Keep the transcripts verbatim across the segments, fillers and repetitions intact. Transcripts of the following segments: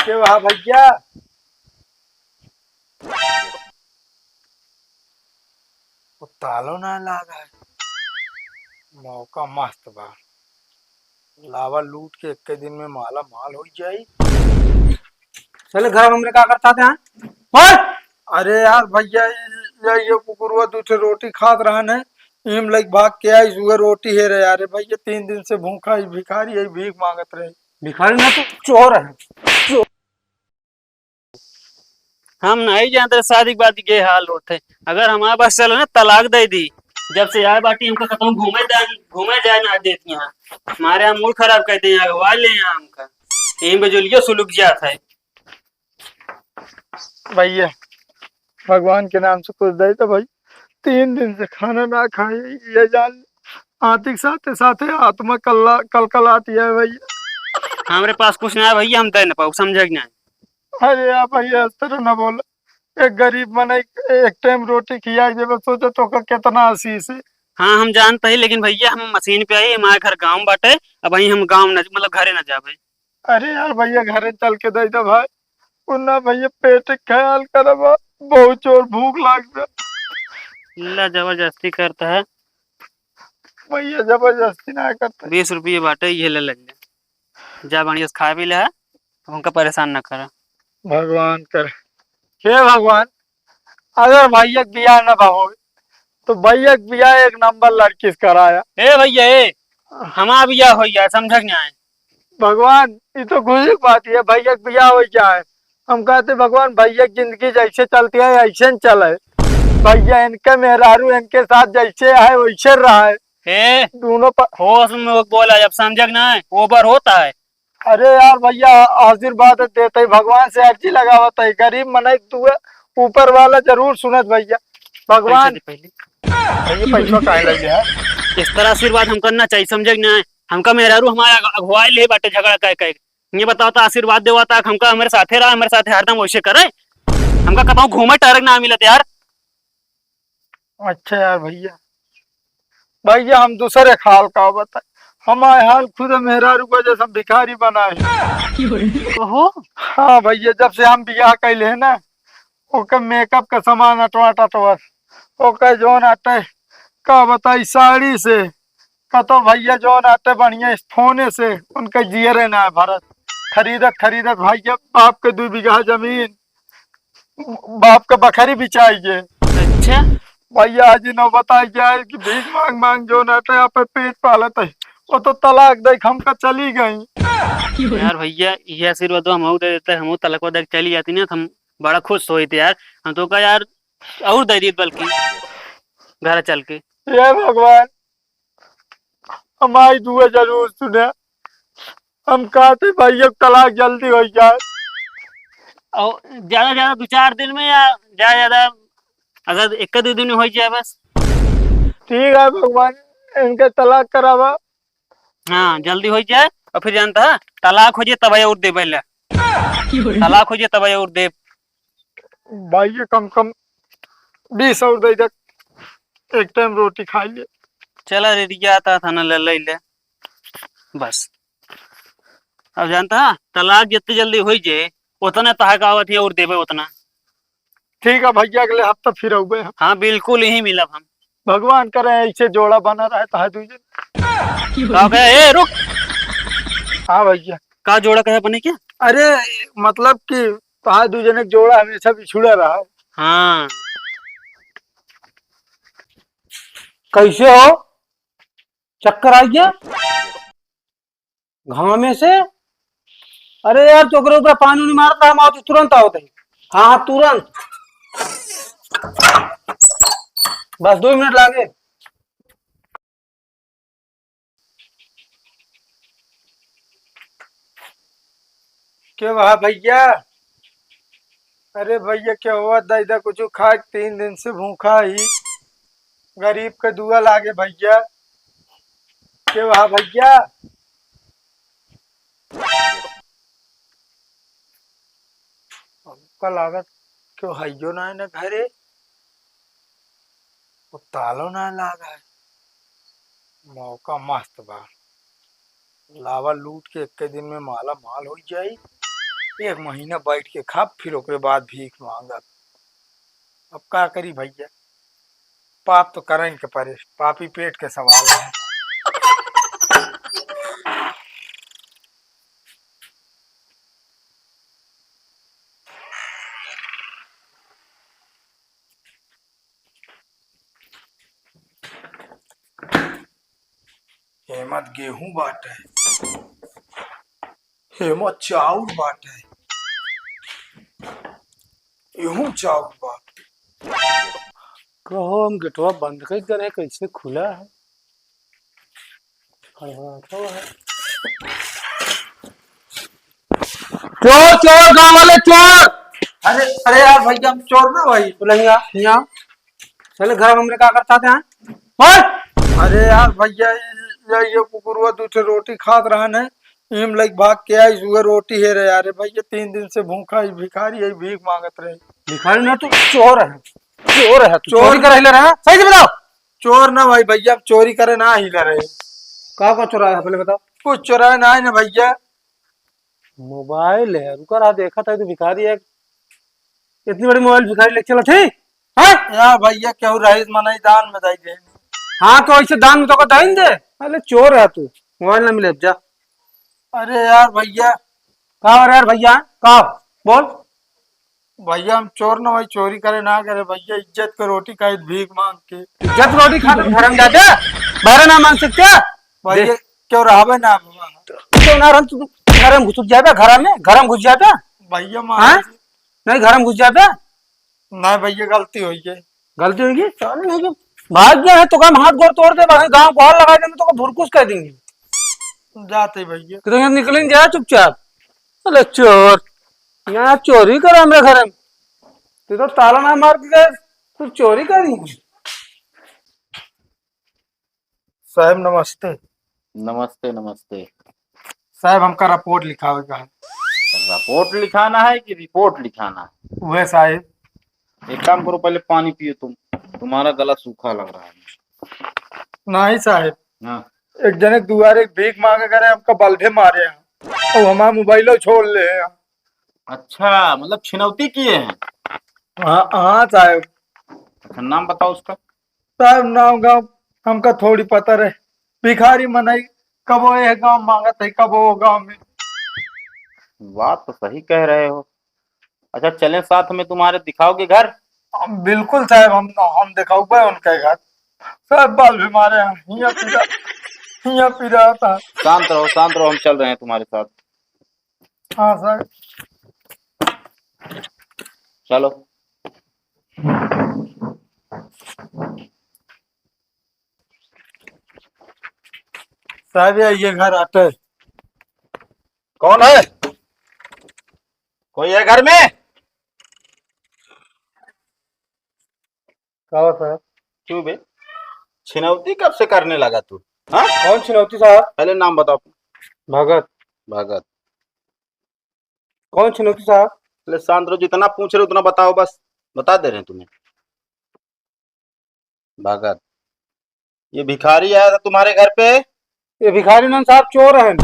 के बा भैया? वो तालो ना लागा है। मौका मस्त बा। लावा लूट के एक्के दिन में माला माल हो जाई। चले घर, हमरे का करता थे, हाँ? बोल। अरे यार भैया, ये, ये कुकुरवा दू ठे रोटी खात रहन है, इम लाइक भाग के आई, सुबह रोटी हे रहे। अरे भैया, तीन दिन से भूखा ही भिखारी है, भीख मांगत रहे। भिखारी ना, तो चोर है। हम नहीं जानते शादी के बाद ये हाल होते। अगर हमारे पास चलो ना, तलाक दे दी। जब से आए बाटी, हमका कतहूँ घूमे जाए, घूमे जाए ना देती हैं। हमारे यहाँ मूड खराब कर दे, अगवा ले यहाँ हमका। यहीं पे जो लियो सुलुक जात है। भैया, भगवान के नाम से कुछ दे दो भाई। तीन दिन से खाना ना खाए, ये जान, आँती के साथे साथे आत्मा कल्ला-, कलकलाती है भैया। हमरे पास कुछ ना है भैया, हम दे ना पाऊ, समझे कि नहीं? अरे यार भैया, इस तरह ना बोल। एक गरीब मनई एक टाइम रोटी खिया के बस सोचो तो का कितना आशीष है। हाँ, हम जानते हैं, लेकिन भैया, हम मशीन पे आई, हमारे घर गाँव बाटे, अब वहीं हम गाँव न, मतलब घरे न जाबे। अरे यार भैया, घरे चल के दे दो भाई। उन्ना भैया, पेट के ख्याल करो बा, बहुत जोर भूख लाग गया। ला, जबरदस्ती करता है। भैया, जबरदस्ती ना करता। बीस रुपये बाटे, ये ले, ले ले। जा बढ़िया से खा भी ले, हमका परेशान ना करा। भगवान करे। हे भगवान, अगर भैया के बियाह ना बा होए, तो भैया के बियाह एक नंबर लड़की से कराया। ए भैया, ए, हमारा बियाह हो गया, समझ के नहीं आए। भगवान, ये तो खुशी की बात है, भैया के बियाह हो गया है। हम कहते, भगवान, भैया की जिंदगी जैसे चलती है, ऐसे न चले। भैया, इनके मेहरारू इनके साथ जैसे है, वैसे रहे। ए, दोनों पर होश में बोला, जब समझक ना है, ओवर होता है। अरे यार भैया, आशीर्वाद देते ही भगवान से अर्जी लगावत है, गरीब मनई दुआ ऊपर वाला जरूर सुनत भैया। भगवान, पैसा दे पहले। भैया, पैसा काहे लग गया? इस तरह आशीर्वाद हमका ना चाहिए, समझक ना है। हमका मेहरारू हमारे अग-, अगुवाए ले बाटे झगड़ा कह कह। ये बताओ तो, आशीर्वाद देवा तक हमका, हमारे साथे रहा, हमारे साथे हरदम वैसे करे। हमका कतहूँ घूमे टहरे ना मिलत यार। अच्छा यार भैया, भैया हम दूसरे हाल का बताए, हमारे हाल खुद मेहरारू का जैसा भिखारी बना है। ओहो। हाँ भैया, जब से हम बियाह कैले हैं ना, ओकर मेकअप का सामान अटवाट अटवाट, ओकर जौन अटे, का बताई, साड़ी से, कतो भैया जौन आटे बढ़िया इस फोने से उनका जियरे ना भरत। खरीदत खरीदत भैया बाप के दू बीघा जमीन, बाप के बखरी बिचाई गए। अच्छा। भैया आज ही नौबत आ गया है कि भीख मांग मांग जौन आटे आप पेट पालत है, वो तो तलाक दे के हमका चली गई। यार भैया, ये आशीर्वाद हम देते, हम तलाक दे के चली जाती ना, तो हम बड़ा खुश होते यार। हम तो का यार और दे दी बल्कि घर चल के। हे भगवान, हमारी दुआ जरूर सुने। हम कहते भैया तलाक जल्दी हो जाए। और ज्यादा ज्यादा दो चार दिन में या ज्यादा ज्यादा अगर एक दो दिन में हो जाए बस। ठीक है भगवान, इनके तलाक करावा। हाँ, जल्दी हो जाए और फिर जानता है, तलाक हो जाए तब और देबे ले। तलाक हो जाए तब और देब। भाई, ये कम कम बीस और दे दे, एक टाइम रोटी खा ले। चला रे, रिया आता था ना, ले, ले, ले। बस। अब जानता है, तलाक जितनी जल्दी हो जाए, उतना तहाक आवत है और देबे उतना। ठीक है भैया, अगले हफ्ता फिर आउबे हम। हाँ, बिल्कुल, यहीं मिलब हम। भगवान करे ऐसे जोड़ा बना रहे तहार दू जन। का कहे? ए, रुक। हाँ भैया। का जोड़ा कहे बने क्या? अरे, मतलब कि तहार दू जने के जोड़ा हमेशा बिछुड़ा रहा। हाँ। कैसे हो? चक्कर आ गया? घामे से? अरे यार, तो ओकरे ऊपर पानी उनी मारता, हम आओ तो तुरंत आओ तई। हाँ, हाँ, तुरंत। बस दो मिनट लागे। के बा भैया? अरे भैया, के हुआ? दे दे कुछ खाए, तीन दिन से भूखा ही। गरीब के दुआ लागे भैया। के बा भैया? हमका लागत केहू हइयो ना है ना घरे। वो तालो ना लागा है। मौका मस्त बा। लावा लूट के एक्के दिन में माला माल हो जाई। एक महीना बैठ के खाब, फिर ओकरे बाद भीख मांगब। अब का करी भैया, पाप तो करन के परे, पापी पेट के सवाल है। हेमत गेहूं बाटे, हेमत चाउर बाटे, गेहूं चाउर बाटे। कहो, हम गेटवा बंद कर दे रहे, कैसे खुला है? खड़बड़ाता है। चोर, चोर, गांव वाले चोर। अरे, अरे यार भैया, हम चोर ना भाई। बोला, हिया, हिया। चले घर में हमरे का करता थे, हाँ? ओए! अरे यार भैया, ये, ये, ये कुकुरवा दू ठे रोटी खात रहन है, इम लाइक भाग के आई, सुबह रोटी है रे यार भैया, तीन दिन से भूखा ही भिखारी है, भीख मांगत रहे। भिखारी ना, तू चोर है, चोर है, तू चोर चोरी कर ले रहा है, सही से बताओ। चोर ना भाई भैया, चोरी करे ना ही ले रहे। का का चुराया है, पहले बताओ। कुछ चुराया ना है ना भैया। मोबाइल है, रुका रहा, देखा था, तो भिखारी है, इतनी बड़ी मोबाइल भिखारी लेके चला थे, हाँ? यार भैया, केहू रहीस मनई दान में दई दे। हाँ, तो ऐसे दान में तो का दाइन दे। अरे चोर है तू, मोबाइल ना मिले, अब जा। अरे यार भैया। का हो रहा यार भैया? का? बोल। भैया, हम चोर ना भाई, चोरी करे ना करे भैया, इज्जत के रोटी खाई भीख मांग के। इज्जत रोटी खा के घर में जाते, बाहर ना मांग सकते? भैया, देख। क्यों रहबे ना अब? क्यों ना रहन तू? घर में घुस जाबे, घर में, घर में घुस जाबे। भैया, हाँ? मार नहीं, घर में घुस जाबे। नहीं भैया, गलती होई गई। गलती होई गई? चल, नहीं तो भाग गया है, तो काम हाथ गोड़ तोड़ दे, बाकी गांव को और लगा देंगे, तो को भुरकुस कर देंगे। जाते भैया। किधर निकलेंगे यार चुपचाप? अरे चोर, यहाँ चोरी करा हमरे घर में। तू तो ताला ना मार के गए, तू चोरी करी। साहब नमस्ते। नमस्ते, नमस्ते। साहब, हमका रिपोर्ट लिखावे का है। रिपोर्ट लिखाना है कि रिपोर्ट लिखाना है? वह साहब। एक काम करो, पहले पानी पियो तुम, तुम्हारा गला सूखा लग रहा है। नहीं साहब। हाँ। एक जने दुआरे एक भीख मांगे करे, हमका बल्भे मारे हैं। और हमारा मोबाइलो छोड़ ले हैं। अच्छा, मतलब छिनौती किए हैं? हाँ, हाँ साहब। अच्छा, नाम बताओ उसका। साहब, नाम गाँव हमका थोड़ी पता रहे। भिखारी मनई कबो यह गाँव मांगत है, कबो वो गाँव में। बात तो सही कह रहे हो। अच्छा, चलें साथ में तुम्हारे, दिखाओगे घर? बिल्कुल साहब, हम, हम दिखाऊबे उनके घर। साहब, बाल भी मारे हैं, हिया पीरा, हिया पीरा था। शांत रहो, शांत रहो, हम चल रहे हैं तुम्हारे साथ। हाँ सर। चलो। साहब, ये, ये घर आटे। कौन है? कोई है घर में? का हुआ साहब? क्यों बे? छिनौती कब से करने लगा तू? हाँ? कौन छिनौती साहब? पहले नाम बताओ। भगत। भगत। कौन छिनौती साहब? पहले शांत रहो, जितना पूछ रहे उतना बताओ बस। बता दे रहे हैं तुम्हें। भगत। ये भिखारी आया था तुम्हारे घर पे? ये भिखारी नहीं साहब, चोर हैं।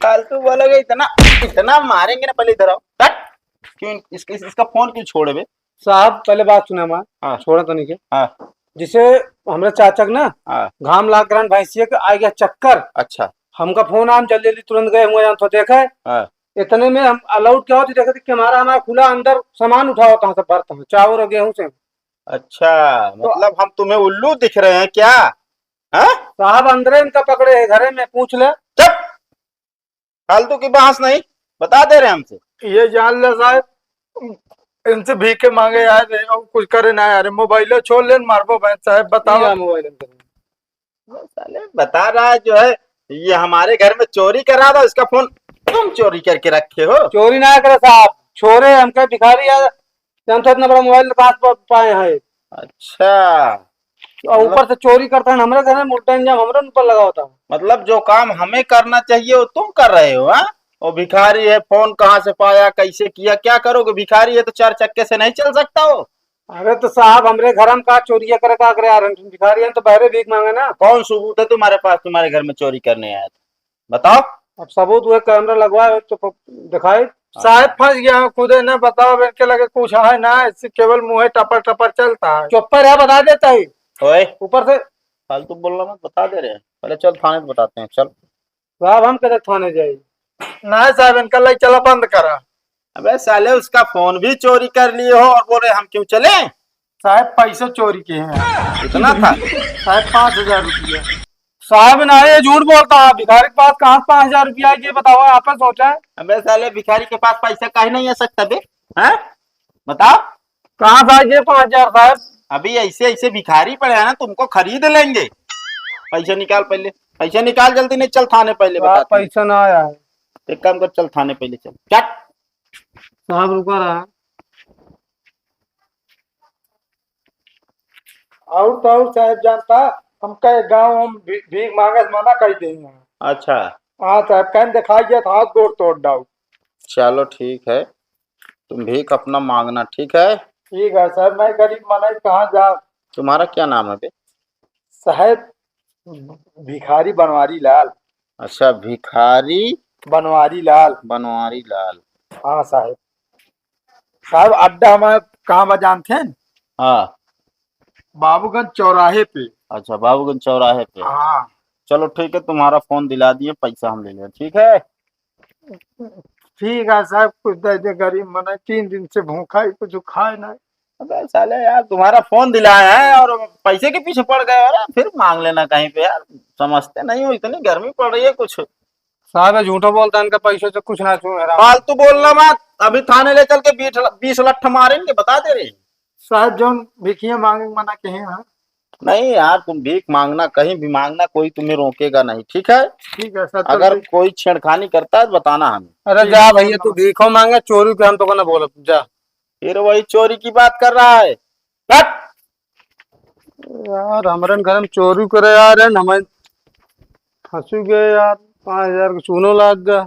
फालतू बोलोगे, इतना, इतना मारेंगे ना, पहले इधर आओ। हट। क्यों इस-, इस-, इसका फोन क्यों छोड़े बे? साहब, पहले बात सुने हमार। हाँ। छोड़ा तो नहीं के। हाँ। जिसे हमरे चाचा के ना हाँ। घाम लाग रहन भैंसिया के, आ गया चक्कर। अच्छा। हमका फोन आन, जल्दी जल्दी तुरंत गए हुए, जान तो देखे। हाँ। इतने में हम अलाउड क्या होती, देखे कि हमारा, हमारा खुला अंदर सामान उठावत हैं, सब भरत हैं, चाउर और गेहूं से। अच्छा, तो मतलब हम तुम्हें उल्लू दिख रहे हैं क्या? हाँ? साहब, अंदरे इनका पकड़े हैं, घरे में पूछ ले। चुप, फालतू की बहस नहीं, बता दे रहे हमसे। ये जान ले साहब, इनसे भीखे मांगे आए रहे और कुछ करे ना आए रहे। मोबाइल छोड़ लेन, मारबो बहन साहब, बताओ। क्या मोबाइल हम करें? वो साले बता रहा है जो है, ये हमारे घर में चोरी करा रहा, इसका फोन तुम चोरी करके रखे हो। चोरी ना करे साहब, छोरे हमका भिखारी है, हम तो इतना बड़ा मोबाइल कहाँ से पा-, पाए हैं। अच्छा। और मतलब ऊपर से चोरी करता है, हमरे घर में उल्टा इल्जाम हमरे ऊपर लगावता है। मतलब जो काम हमें करना चाहिए वो तुम कर रहे हो, हाँ? वो भिखारी है, फोन कहाँ से पाया, कैसे किया, क्या करोगे? भिखारी है तो चार चक्के से नहीं चल सकता वो। अरे तो साहब, हमरे घर में का चोरिया करे का करे आ रहे हैं? भिखारी हैं तो बाहरे भीख मांगे ना। कौन सबूत है तुम्हारे पास, तुम्हारे घर में चोरी करने आया था? बताओ। अब सबूत हुए, कैमरा लगवाए तो प-, दिखाए, साहब फंस गया हूँ खुदे, ना बताओ, इनके लगे कुछ है ना, इससे केवल मुँहे टपर टपर चलता है। चुप पर है, बता देता है। ओए, ऊपर से फालतू बोलना मत, बता दे रहे हैं। पहले चल थाने तो बताते हैं, चल। साहब, हम कदे थाने जाई? ना साहब, इनका लाई चला बंद करा। अबे साले, उसका फोन भी चोरी कर लिए हो और बोल रहे हम क्यों चले? साहब, पैसा चोरी किए हैं। कितना था? साहब, पाँच हजार रुपया। साहब, ना, ये झूठ बोलता है। भिखारी के पास कहाँ से पाँच हजार रुपया है, ये बताओ, आप ही सोचा है। अबे साले, भिखारी के पास पैसा काहे नहीं आ सकता बे? हैं? बताओ। कहाँ से आए ये पाँच हजार, साहब? अभी ऐसे ऐसे भिखारी पड़े हैं ना, तुमको खरीद लेंगे। पैसा निकाल पहले, पैसा निकाल जल्दी, नहीं चल थाने पहले, साहब, बताते हैं। पैसा ना आया है। एक काम कर, चल थाने पहले चल, चट। साहब, रुका रहा। और तो और साहब जानता, हमका एक गाँव हम भी-, भीख मांगे से मना कर देंगे। अच्छा। हाँ साहब, कहीं दिखाई गया तो हाथ गोड़ तोड़ डाउ। चलो ठीक है, तुम भीख अपना मांगना, ठीक है? ठीक है साहब, मैं गरीब मनई, कहाँ जा? तुम्हारा क्या नाम है बे? साहब, भिखारी बनवारी लाल। अच्छा, भिखारी बनवारी लाल। बनवारी लाल। हाँ साहब। साहब, अड्डा हमारे कहाँ बा जानते हैं? हाँ। बाबूगंज चौराहे पे। अच्छा, बाबूगंज चौराहे पे। हाँ। चलो ठीक है, तुम्हारा फोन दिला दिए, पैसा हम ले लें, ठीक है? ठीक है साहब, कुछ दे दे, गरीब मन है, तीन दिन से भूखा ही, कुछ खाए ना। अबे साले यार, तुम्हारा फोन दिलाए हैं और पैसे के पीछे पड़ गए हो ना, फिर मांग लेना कहीं पे यार, समझते नहीं हो, इतनी गर्मी पड़ रही है कुछ। साहब, ये झूठो बोलता है, इनका पैसों से कुछ ना छूए, हराम। फालतू बोलना मत, अभी थाने ले चल के बीस ल-, बीस लट्ठ मारेंगे, बता दे रहे। साहब, जौन भिखिया मांगे मना कहे हैं। नहीं यार, तुम भीख मांगना, कहीं भी मांगना, कोई तुम्हें रोकेगा नहीं, ठीक है? ठीक है सर, अगर चलते। कोई छेड़खानी करता है तो बताना हमें। अरे ठीक जा है, भैया, तू नमस्कार। भीखो मांगा, चोरी के हम तो को ना बोलब, जा। फिर वही चोरी की बात कर रहा है। हट! यार, हमरन घर में चोरी करे यार, हमें फंसी गए यार, पाँच हजार के चूनो लाग गया।